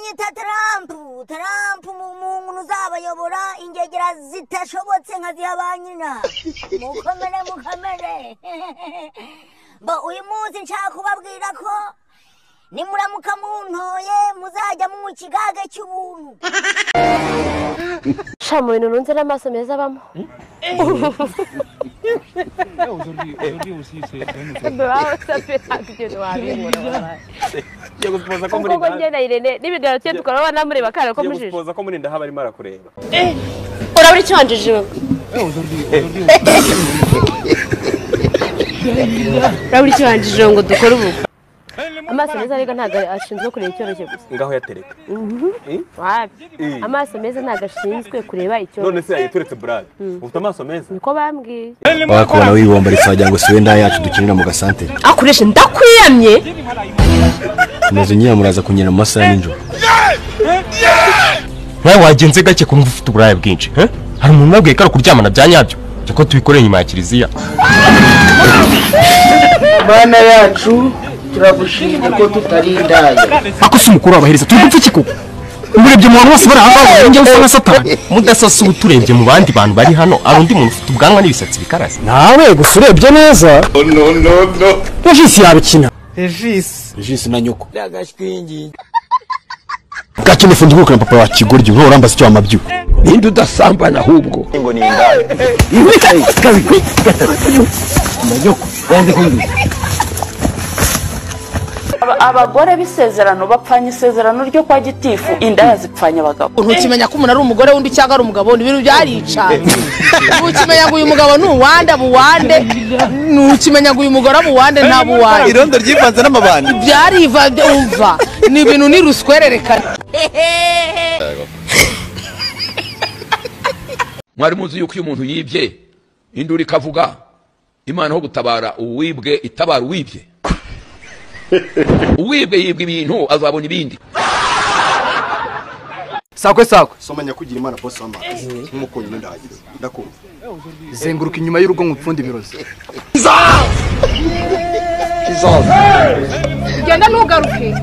Banyita Trump, Trump umuntu uzabayobora ingegera zitashobotse nkaziha ba nyina. Mukomere mukomere. Bo uyu munsi nshaka kubabwira ko nimuramuka muntoye muzajya mu kigage cy'ubuntu. Sha mu bintu nunze n'amaso meza abamo. Kuko njye na Irene n'ibiganiro tujye dukora abana mureba kana ko mujije. Gusipoza ko murinda haba arimo arakureba. Urabura icyo wanjije. Urabura icyo wanjije ngo dukore ubu. Amaso meza ariko ntabwo ashinzwe kureba icyoroshye gusa. Ngaho yatereka. Wapi? Amaso meza ntabwo ashinzwe kureba icyoroshye. None se yayituretse Brad. Ufite amaso meza? Niko bambwiye. Wakubona wibombaritse wagira ngo siwe nda yacu dukinira mu gasantere. Akoresha ndakwiyamye. Maze nyira muraza kunyera mu masaha ya nijoro. Nawe wagenze gake kumva ufite uburaya bwinshi. Hari umuntu nabwiye ko ari kuryamana bya nyabyo. Ko tubikoreye inyuma ya kiliziya. Mana yacu turagushimye ko tutari indaya. Ako si umukuru wabahereza turi gupfa iki koko? Urebye mu bantu bose bari aha ngaha njye usa nka satani. Mudasasa ubu turebye mu bandi bantu bari hano ari undi muntu ufite ubwanwa n'ibisatsi bikarase. Nawe gusa urebye neza. No no no. Regis yabikina. Regis. Regis na nyoko. Ndagashwingi. Gakine fundi na papa wa kigoryi uhora urambaza icyo wamabyiwe. Ninde udasambana ahubwo? Ngo ni indaya. Kabiri gatatu. Na nyoko yanze kumbwira. Abagore b'isezerano bapfanye isezerano ryo kwa gitifu, indaya zipfanye abagabo. Ntukimenya ko umuntu ari umugore wundi cyangwa ari umugabo, ni ibintu byaricanye. Ntukimenya ngo uyu mugabo ni uwande abuwande, ntukimenya ngo uyu mugore abuwande ntabuwande. Irondo ryivanze n'amabandi. Byarivanze umva, ni ibintu ni ruswererekana. Mwari muzi yuko iyo umuntu yibye induru ikavuga, Imana ho gutabara uwibwe itabara uwibye. Uwibwe yibwe ibintu azabona ibindi. Sakwe sakwe. Soma nyakugira Imana boss w'amazi. Nk'umukonyi ndahageze. Ndakumva. Zenguruka inyuma y'urugo ngupfunda ibirozi. Ugenda ntugaruke.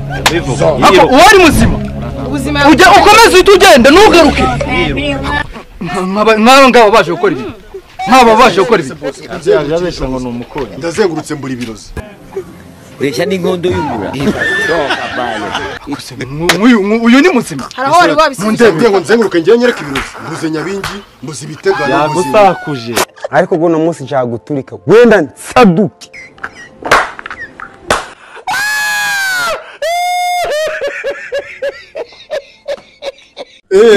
Ako uwari muzima. Ubuzima ujya ukomeza uhita ugenda ntugaruke. Nk'aba ngaba baje gukora ibi. Nk'aba baje gukora ibi. Ndazengurutse mbura ibirozi. Ureshya n'inkondo y'umura. Uyu ni muzima. Hari aho wari wabisubiza. Ngo nzenguruke ngiye nyereka ibirozi. Mbuze nyabingi, mbuze ibitegano, yagusakuje. Ariko guno munsi nshaka guturika. Wenda nsaduke.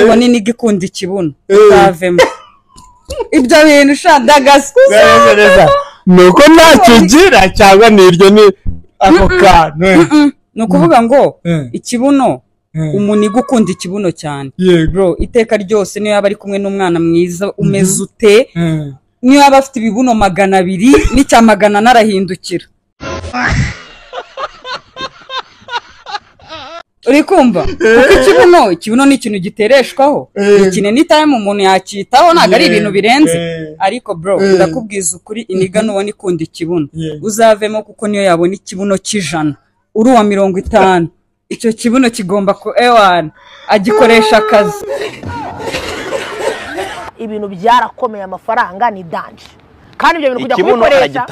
Ubone n'igikunda ikibuno utavemo. Ibyo bintu shandagasukuza. Nuko ntacyo ugira cyangwa niryo ni ako kantu. Ni ukuvuga ngo ikibuno umuniga ukunda ikibuno cyane. Bro, iteka ryose niyo yaba ari kumwe n'umwana mwiza umeze ute, niyo yaba afite ibibuno 200 n'icya 400 arahindukira. Uri kumva? Kuko ikibuno, ikibuno ni ikintu gitereshwaho. Ikine ni time umuntu yakitaho ntago ari ibintu birenze. Ariko bro, ndakubwiza ukuri iniga nubona ikunda ikibuno. Uzavemo kuko niyo yabona ikibuno cy'ijana. Uri uwa 50. Icyo kibuno kigomba ku ewan agikoresha akazi. Ibintu byarakomeye amafaranga ni danje. Kandi ibyo bintu kujya kubikoresha.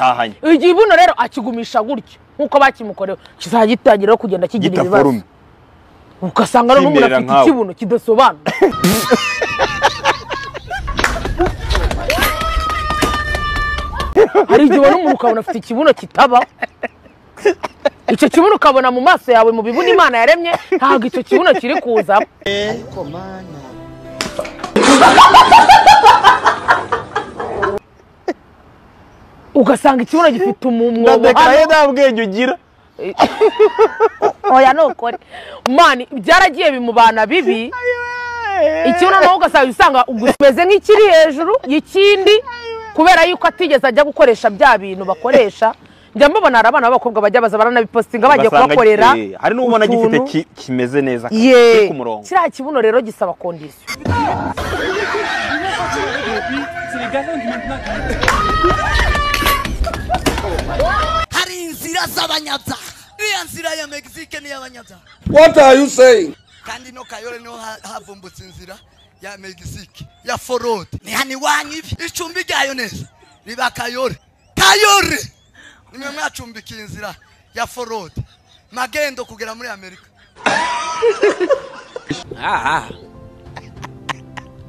Ikibuno rero akigumisha gutyo nkuko bakimukorewe kizagitangira kugenda kigira ibibazo. Ukasanga no umuntu afite ikibuno kidasobanura. Hari igihe ubona umuntu ukabona afite ikibuno kitaba. Icyo kibuno ukabona mu maso yawe mu bibuno Imana yaremye ntabwo icyo kibuno kiri kuza. Ariko mana. Ugasanga ikibuno gifite umwobo. Ndadekaye nta bwenge ugira. Oya nukore. Mani byaragiye bimubana bibi. Ikibuno naho ugasanga usanga umeze nk'ikiri hejuru y'ikindi kubera yuko atigeze ajya gukoresha bya bintu bakoresha. Njya mbabona abana b'abakobwa bajya baza baranabipostinga bagiye kubakorera. Hari n'ubona gifite kimeze neza kiri ku murongo. Kiriya kibuno rero gisaba condition. Hari inzira z'abanyabyaha. Iriya nzira ya Mexique ni iy'abanyabyaha. What are you saying? Kandi no Kayole niho havumbutse inzira ya Mexique ya forode. Ni hani wanyu ibi icumbi ryayo neza riba Kayole. Kayole nimwe mwacumbikiye inzira ya forode magendo kugera muri Amerika.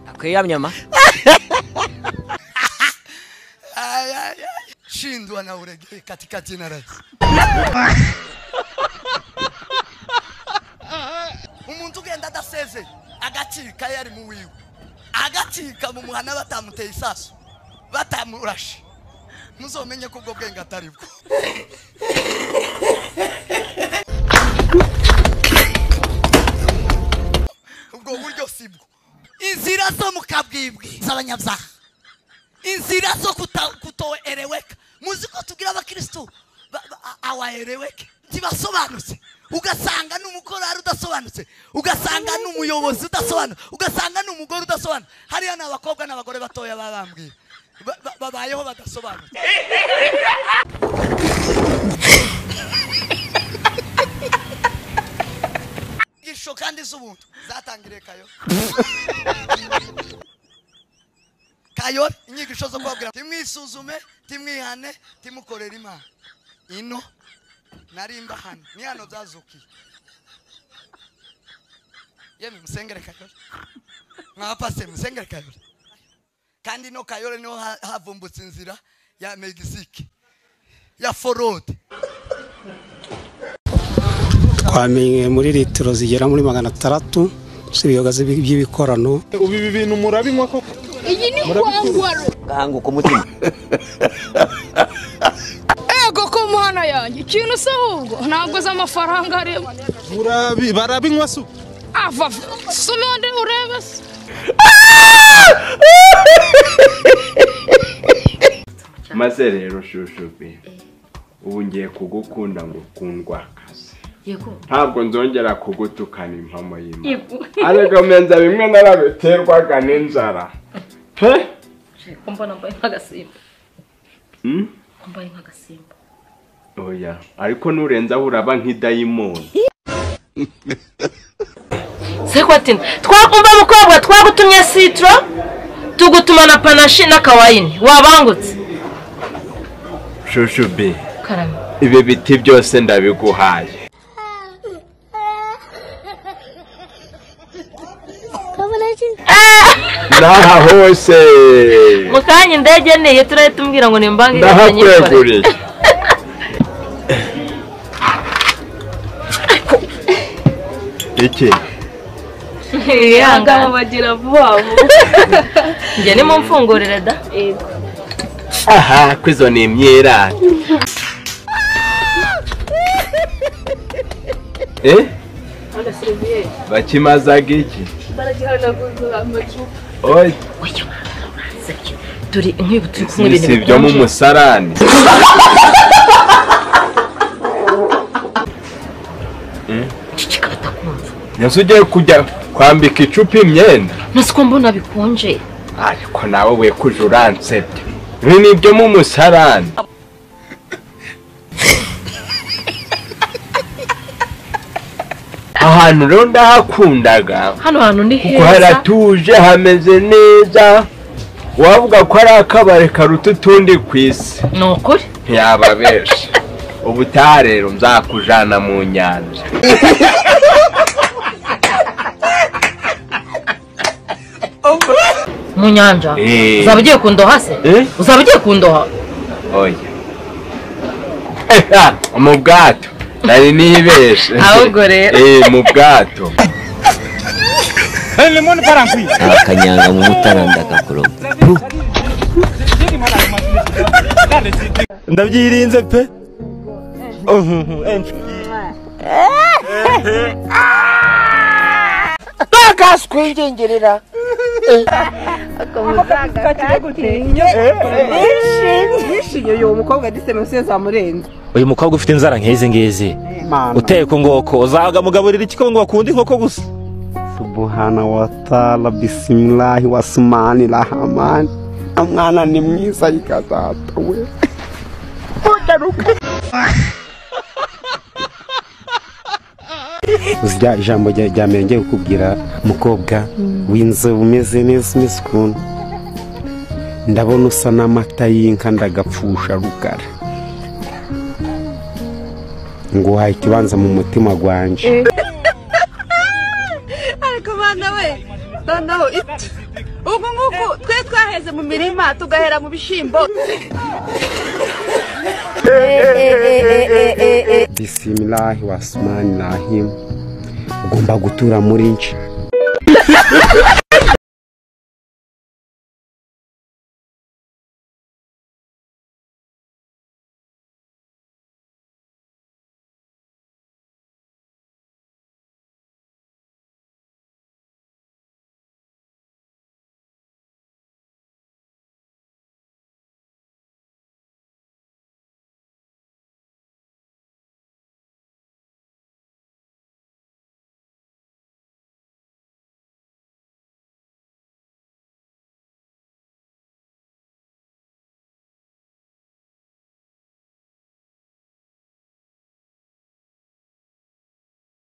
Akwiyamyama. Ay, ay, ay. Shindwa na urege katika jina la Yesu. Umuntu ugenda adasezeye agacika yari mu wiwe, agacika mu muhana batamuteye isasu, batamurashe, muzomenye ko ubwo bwenge atari bwo. Ubwo buryo sibwo. Inzira zo mu kabwibwi z'abanyabyaha, inzira zo kutoereweka. Muzi ko tugira abakristo awaereweke, ntibasobanutse. Ugasanga n'umukorari udasobanutse, ugasanga n'umuyobozi udasobanutse, ugasanga n'umugore udasobanutse. Hariya ni abakobwa n'abagore batoya babambwiye babayeho badasobanutse. Inyigisho kandi z'ubuntu zatangiriye Kayole. Kayole inyigisho zo kubabwira timwisuzume, timwihane, timukorera Imana. Ino narimba hano ni hano byazukiye. Yemwe musengere Kayole, mwapase musengere Kayole. Kandi no Kayole niho havumbutse inzira ya Mexique ya forode. Twamenye muri litiro zigera muri 600 z'ibiyoga by'ibikorano. Ubu ibi bintu murabinywa koko? Iyi ni kwangwaro. Gahanguka umutima. Ego ko muhana yanjye ikintu se ahubwo ntabwo z'amafaranga arimo. Murabi barabinywa su? Ava sumonde urebe se. Maze rero shushubi, ubu ngiye kugukunda ngo kundwa akazi. Ntabwo nzongera kugutukana impamo y'Imana. Ariko menza bimwe narabiterwaga n'inzara. Pe? Mbona mbaye nk'agasimba. Mbaye nk'agasimba. Oya, ariko nurenza uraba nk'idayimoni. Sekwatina, twakumva mukobwa twagutumye citro, tugutuma na panache na kawayini. Wabangutse. Shushubi. Karame. Ibi biti byose ndabiguhaye. Naha hose. Mukanya indege niye turahita umbwira ngo nimbange ndahakweguriye. Iki abagabo bagira vuba vuba. Njye ni mumfungurire da. Yego. Aha kwizo ni imyera. Bakimazaga iki? Baragihanaguza amacupa. Oy. Dore nk'ibi turi kumwe ibintu si ibyo mu musarani. Cicika batakumva. Nese ugiye kujya kwambika icupa imyenda? Nese ko mbona bikonje. Ariko nawe we kuje uransebya. Ibi ni ibyo mu musarani. Ahantu rero ndahakundaga. Hano hantu ni heza. Kuko haratuje hameze neza. Wavuga ko ari akabari karuta utundi ku isi. Ni ukuri? Ntiyababesha. Ubutaha rero nzakujana mu nyanja. Mu nyanja? Uzaba ugiye kundoha se? Uzaba ugiye kundoha? Oya. Mu bwato. Nari nibeshe. Ahubwo rero. Mu bwato. Akanyanga mu mutara ndakakuroga. Ndabyirinze pe. Bagaswingingira. Yishimye uyu mukobwa dise zamurenze. Uyu mukobwa ufite inzara nk'izi ngizi uteye ku ngoko uzaga mugaburira iki ko ngo bakunda inkoko gusa. Subhana wa ta'ala bismillahi wasmani rahman. Umwana ni mwiza ikazata we. Uzirya ijambo rya mbere ngiye kukubwira mukobwa w'inzobe umeze neza umeze ukuntu. Ndabona usa n'amata y'inka ndagapfusha rukara. Nguhaye ikibanza mu mutima gwanje. Ariko bana we noneho ubu ngubu twe twaheze mu mirima tugahera mu bishyimbo. Bismillahi wasmani rahim. Ugomba gutura muri nce.